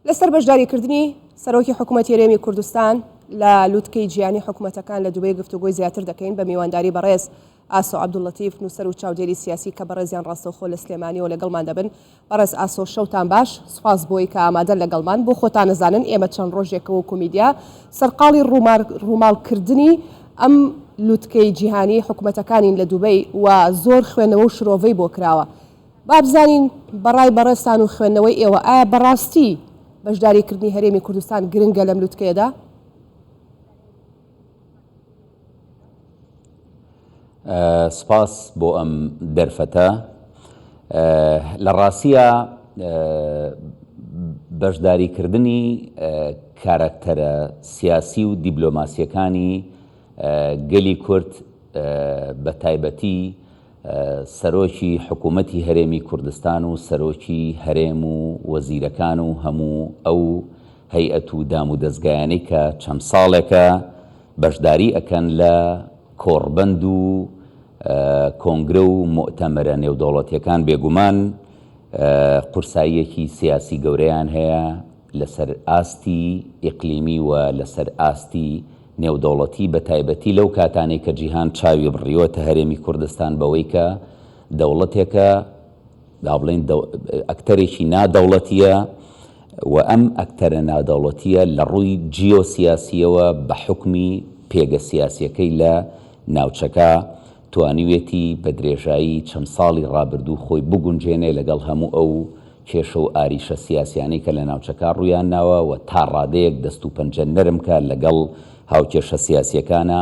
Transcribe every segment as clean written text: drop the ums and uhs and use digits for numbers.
لەسەر بەشداریکردنی سەرۆکی حکومەتی هەرێمی کوردستان لە لوتکەی جیهانی حکومەتەکان لە دوبەی گفتوگۆی زیاتر دەکەین بە میوانداری بەڕێز ئاسۆ عەبدوللەتیف نووسەر و چاودێری سیاسی کە بەڕێزیان ڕاستەوخۆ لە سلێمانیەوە لەگەڵمان دەبن. بەڕێز ئاسۆ شەوتان باش، سوپاس بۆی کە ئامادەن لەگەڵمان. بۆ خۆتان ئەزانن ئێمە چەند ڕۆژێکە وەکو میدیا سەرقاڵی ڕووماڵکردنی ئەم لوتکەی جیهانی حکومەتەکانین لە دوبەی و زۆر خوێندنەوە و شرۆڤەی بۆ کراوە. با بزانین بە ڕای بەڕێزتان و خوێندنەوەی ئێوە ئایا بەڕاستی بەشداریکردنی هەرێمی کوردستان گرنگە لەم لوتکەیەدا؟ سپاس بۆ ئەم دەرفەتە. لە ڕاستیا بەشداریکردنی کاراکتەرە سیاسی و دیبلۆماسییەکانی گەلی کورد بە تایبەتی سەرۆکی حکوومەتی هەرێمی کوردستان و سەرۆکی هەرێم و وەزیرەکان و هەموو ئەو هەیئەت و دام و دەزگایانەی کە چەند ساڵێکە بەشداری ئەکەن لە کۆڕبەند و کۆنگرە و موئتەمەرە نێودەوڵەتیەکان بێگومان قورساییەکی سیاسی گەورەیان هەیە لەسەر ئاستی ئیقلیمی و لەسەر ئاستی نێودەوڵەتی بەتایبەتی لەو کاتانەی کە جیهان چاوی بڕیوەتە هەرێمی کوردستان بەوەی کە دەوڵەتێکە با بڵێین ئەکتەرێکی نادەوڵەتییە و ئەم ئەکتەرە نادەوڵەتییە لە ڕووی جیۆسیاسییەوە بە حوکمی پێگە سیاسییەکەی لە ناوچەکە توانیوێتی بە درێژایی چەند ساڵی ڕابردوو خۆی بگونجێنێ لەگەڵ هەموو ئەو کێشە و ئاریشە سیاسیانەی کە لە ناوچەکە ڕوویان ناوە و تا ڕادەیەک دەست و پەنجە نەرم کا لەگەڵ هاوکێشە سیاسییەکانا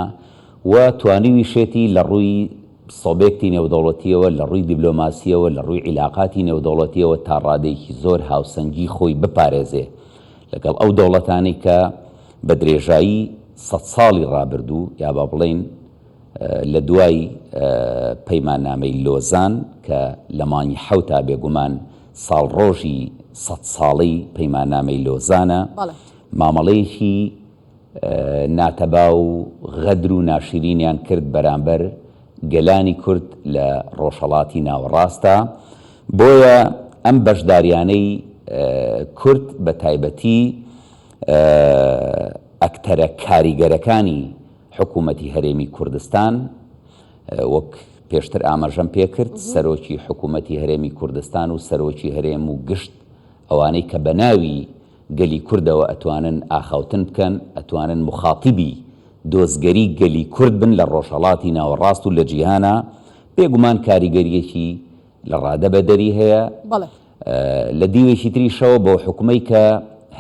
و توانیویشێتی لە ڕووی سۆبێکتی نێودەوڵەتییەوە، لە ڕووی دیبلۆماسییەوە، لە ڕووی عیلاقاتی نێودەوڵەتییەوە تا ڕادەیەکی زۆر هاوسەنگی خۆی بپارێزێ لەگەڵ ئەو دەوڵەتانەی کە بە درێژایی سەدساڵی ڕابردوو یا با بڵێین لە دوای پەیماننامەی لۆزان کە لە مانگی حەوتا بێگومان ساڵڕۆژی سەدساڵەی پەیماننامەی لۆزانە مامەڵەیەکی ناتەبا و غەدر و ناشرینیان کرد بەرامبەر گەلانی کورد لە ڕۆژهەڵاتی ناوەڕاستدا، بۆیە ئەم بەشداریانەی کورد بە تایبەتی ئەکتەرە کاریگەرەکانی حکوومەتی هەرێمی کوردستان وەک پێشتر ئاماژەم پێکرد سەرۆکی حکوومەتی هەرێمی کوردستان و سەرۆکی هەرێم و گشت ئەوانەی کە بە ناوی گەلی کوردەوە ئەتوانن ئاخاوتن بکەن، ئەتوانن موخاتیبی دۆزگەری گەلی کورد بن لە ڕۆژهەڵاتی ناوەڕاست و لە جیهانا، بێگومان کاریگەرییەکی لە ڕادە بەدەری هەیە. بەڵێ. لە دیوێکی تریشەوە بەو حوکمەی کە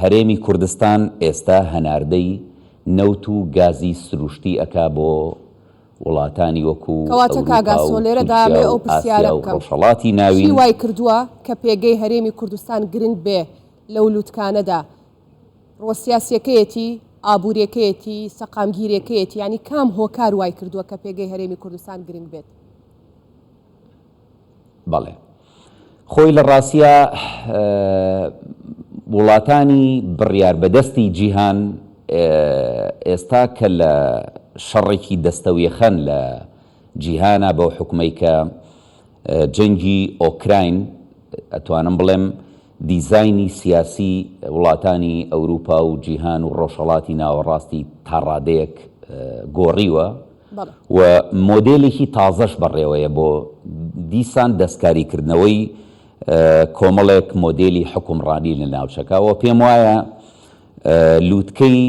هەرێمی کوردستان ئێستا هەناردەی نەوت و گازی سروشتی ئەکا بۆ وڵاتانی وەکو کەواتە کاک ئەوروپا ئاسۆ و لێرەدا تورکیا ئەمەوێ و ئەو پرسیارە ئاسیا و بکەم، ڕۆژهەڵاتی چی ناوین، وای کردووە کە پێگەی هەرێمی کوردستان گرنگ بێ لەو لوتکانەدا ڕووە سیاسیەکەیەتی، ئابووریەکەیەتی، سەقامگیریەکەیەتی، یانی کام هۆکار وای کردووە کە پێگەی هەرێمی کوردستان گرنگ بێت؟ بەڵێ. خۆی لە ڕاستیا وڵاتانی بڕیاربەدەستی جیهان ئێستا کە لە شەڕێکی دەستەویەخەن لە جیهانا بەو حوکمەی کە جەنگی ئۆکراین ئەتوانم بڵێم دیزاینی سیاسی وڵاتانی ئەوروپا و جیهان و ڕۆژهەڵاتی ناوەڕاستی تاڕادەیەک گۆڕیوە و مۆدێلێکی تازەش بەڕێوەیە بۆ دیسان دەستکاریکردنەوەی کۆمەڵێک مۆدێلی حوکمڕانی لە ناوچەکە و پێم وایە لووتکەی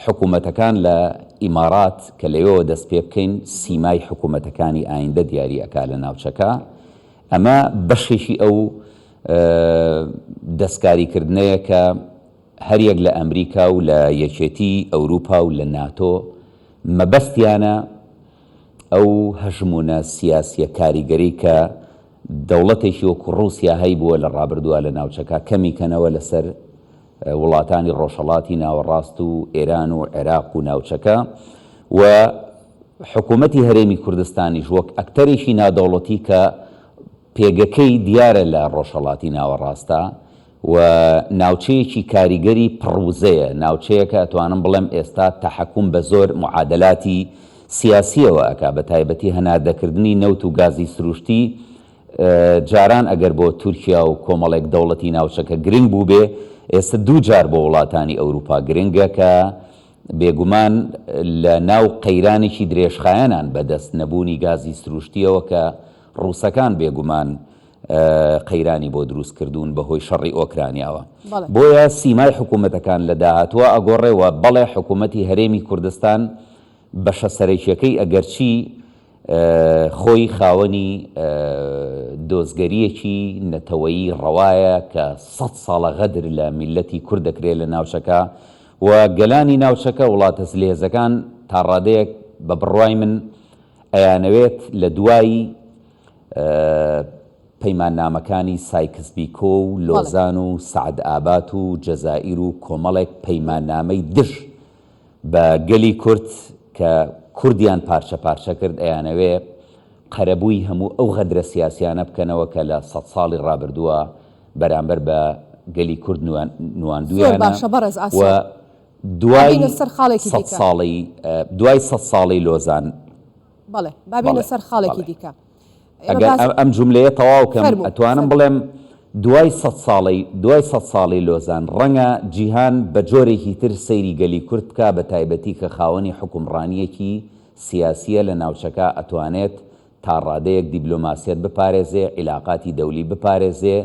حکوومەتەکان لە ئیمارات کە لەوێوە دەست پێ بکەین سیمای حکوومەتەکانی ئایندە دیاری ئەکا لە ناوچەکە ئەمە بەشێکی ئەو دەستکاریکردنەیە کە هەریەک لە ئەمریکا و لە یەکێتی ئەوروپا و لە ناتۆ مەبەستیانە ئەو هەژموونە سیاسیە کاریگەرەی کە دەوڵەتێکی وەکو ڕووسیا هەیبووە لە ڕابردووە لە ناوچەکە کەمی کەنەوە لەسەر وڵاتانی ڕۆژهەڵاتی ناوەڕاست و ئێران و عێراق و ناوچەکە و حکوومەتی هەرێمی کوردستانیش وەک ئەکتەرێکی نادەوڵەتی کە پێگەکەی دیارە لە ڕۆژهەڵاتی ناوەڕاستە و ناوچەیەکی کاریگەری پڕ وزەیە، ناوچەیەکە ئەتوانم بڵێم ئێستا تەحەکوم بە زۆر موعادەلاتی سیاسییەوە ئەکا بە تایبەتی هەناردەکردنی نەوت و گازی سروشتی. جاران ئەگەر بۆ تورکیا و کۆمەڵێک دەوڵەتی ناوچەکە گرنگ بووبێ، ئێستا دووجار بۆ وڵاتانی ئەوروپا گرنگە کە بێگومان لە ناو قەیرانێکی درێژخایەنان بە دەست نەبوونی گازی سروشتییەوە کە ڕووسەکان بێگومان قەیرانی بۆ دروست کردوون بە هۆی شەڕی ئۆکرانیاوە. بۆیە سیمای حکوومەتەکان لە داهاتووا ئەگۆڕێ و بەڵێ حکوومەتی هەرێمی کوردستان بەشە سەرەکیەکەی ئەگەرچی خۆی خاوەنی دۆزگەرییەکی نەتەوەیی ڕەوایە کە سەت ساڵە غەدر لە میللەتی کورد دەکرێ لە ناوچەکە و گەلانی ناوچەکە، وڵاتە زلهێزەکان تا ڕادەیەک بە بڕوای من ئەیانەوێت لە دوای پەیماننامەکانی سایکس بیکۆ و لۆزان و سەعد ئابات و جەزائیر و کۆمەڵێک پەیماننامەی دژ بە گەلی کورد کە کوردیان پارچە پارچە کرد ئەیانەوێ قەرەبووی هەموو ئەو غەدرە سیاسیانە بکەنەوە کە لە سەت ساڵی ڕابردووە بەرامبەر بە گەلی کورد زۆر نواندویانە باشە بەڕێز و ئاسۆ دوای بابینە سەر خاڵێکی سەت دیکە. ساڵەی دوای سەت ساڵەی لۆزان بەڵێ با بێینە بەڵێ سەر خاڵێکی بەڵێ. دیکە. ئێمە ئەگەر باس ئەم جوملەیە تەواو کەم فەرموو ئەتوانم فەرموو. بڵێم دوای سەت ساڵەی دوای سەت ساڵەی لۆزان ڕەنگە جیهان بە جۆرێکی تر سەیری گەلی کورد بکا بە تایبەتی کە خاوەنی حوکمڕانییەکی سیاسییە لە ناوچەکە ئەتوانێت تا ڕادەیەک دیبلۆماسیەت بپارێزێ عیلاقاتی دەولی بپارێزێ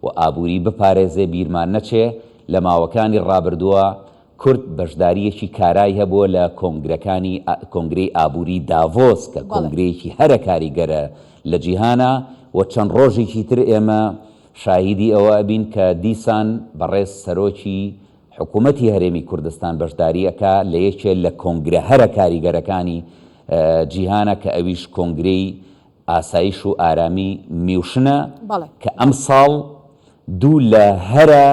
و ئابووری بپارێزێ بیرمان نەچێ لە ماوەکانی ڕابردووە کورد بەشدارییەکی کارای هەبووە لە کۆنگرەکانی کۆنگرەی ئابووری داڤۆس کە کۆنگرەیەکی هەرە کاریگەرە لە جیهانا و چەند ڕۆژێکی تر ئێمە شاهیدی ئەوە ئەبین کە دیسان بەڕێز سەرۆکی حکوومەتی هەرێمی کوردستان بەشداری ئەکا لە یەکێ لە کۆنگرە هەرە کاریگەرەکانی جیهانە کە ئەویش کۆنگرەی ئاسایش و ئارامی میوشنە کە ئەمساڵ دوو لە هەرە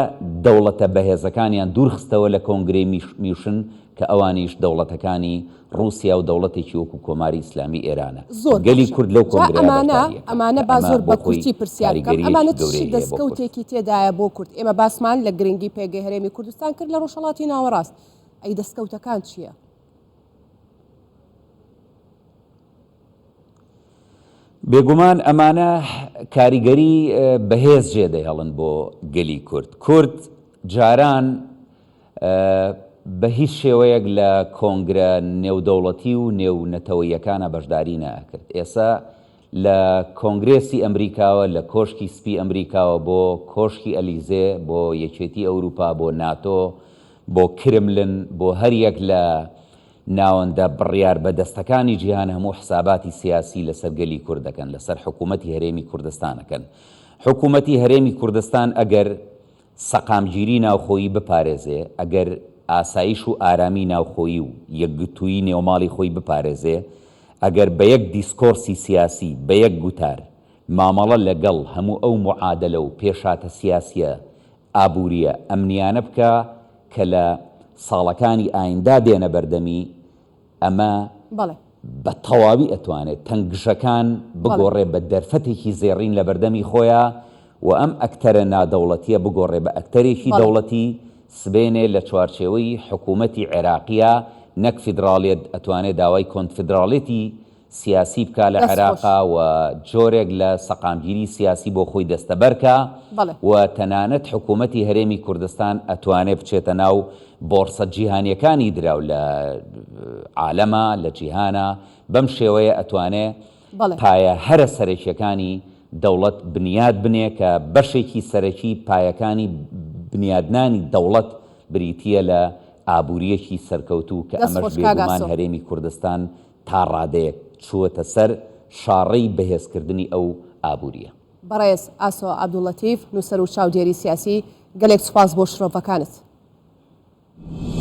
دەوڵەتە بەهێزەکانیان دوورخستەوە لە کۆنگرەی میوشن کە ئەوانیش دەوڵەتەکانی ڕووسیا و دەوڵەتێکی وەکو کۆماری ئیسلامی ئێرانە زۆر گەلی باشە کورد لەو جا کۆنگرەیە ئەمانە بەشداری ئەکات ئەمانە کە با ئەمە زۆر بۆ بە خۆی کورتی پرسیار بکەم کاریگەرییەکی ئەمانە چ گەورەی هەیە بۆ کورد. دەستکەوتێکی تێدایە بۆ کورد ئێمە باسمان لە گرنگی پێگەی هەرێمی کوردستان کرد لە ڕۆژهەڵاتی ناوەڕاست ئەی دەستکەوتەکان چییە؟ بێگومان ئەمانە کاریگەری بەهێز جێدەهێڵن بۆ گەلی کورد. کورد جاران بە هیچ شێوەیەک لە کۆنگرە نێودەوڵەتی و نێونەتەوەییەکانا بەشداری نەئەکرد. ئێسە لە کۆنگرێسی ئەمریکاوە، لە کۆشکی سپی ئەمریکاوە بۆ کۆشکی ئەلیزێ، بۆ یەکێتی ئەوروپا، بۆ ناتۆ، بۆ کرملن، بۆ هەریەک لە ناوەندە بڕیار بەدەستەکانی جیهان هەموو حساباتی سیاسی لەسەر گەلی کورد دەکەن، لەسەر حکوومەتی هەرێمی کوردستان ئەکەن. حکوومەتی هەرێمی کوردستان ئەگەر سەقامگیری ناوخۆیی بپارێزێ، ئەگەر ئاسایش و ئارامی ناوخۆیی و یەکگرتوویی نێوماڵی خۆی بپارێزێ، ئەگەر بە یەک دیسکۆرسی سیاسی، بە یەک گوتار مامەڵە لە گەڵ هەموو ئەو موعادەلە و پێشهاتە سیاسییە ئابوورییە ئەمنییانە بکا کە لە ساڵەکانی ئایندا دێنە بەردەمی، ئەمە بە تەواوی ئەتوانێ تەنگژەکان بگۆڕێ بە دەرفەتێکی زێڕین لە بەردەمی خۆیا و ئەم ئەکتەرە نادەوڵەتییە بگۆڕێ بە ئەکتەرێکی دەوڵەتی، سبەینێ لە چوارچێوەی حکوومەتی عێراقیا نەک فیدراڵیەت ئەتوانێ داوای کۆنفیدراڵیەتی سیاسی بکا لە عێراقا و جۆرێک لە سەقامگیری سیاسی بۆ خۆی دەستەبەر کا و تەنانەت حکوومەتی هەرێمی کوردستان ئەتوانێ بچێتە ناو بۆڕسە جیهانیەکانی دراو لە عالەما لە جیهانا بەم شێوەیە ئەتوانێ پایە هەرە سەرەکیەکانی دەوڵەت بنیات بنێ کە بەشێکی سەرەکی پایەکانی بنیادنانی دەوڵەت بریتیە لە ئابووریەکی سەرکەوتوو کە دەست ئەمەش خۆش کاک بێگومان ئاسۆ. هەرێمی کوردستان تا ڕادەیەک چووەتە سەر شاڕێی بەهێزکردنی ئەو ئابوورییە. بەڕێز ئاسۆ عەبدوللەتیف، نووسەر و چاودێری سیاسی، گەلێک سوپاس بۆ شرۆڤەکانت.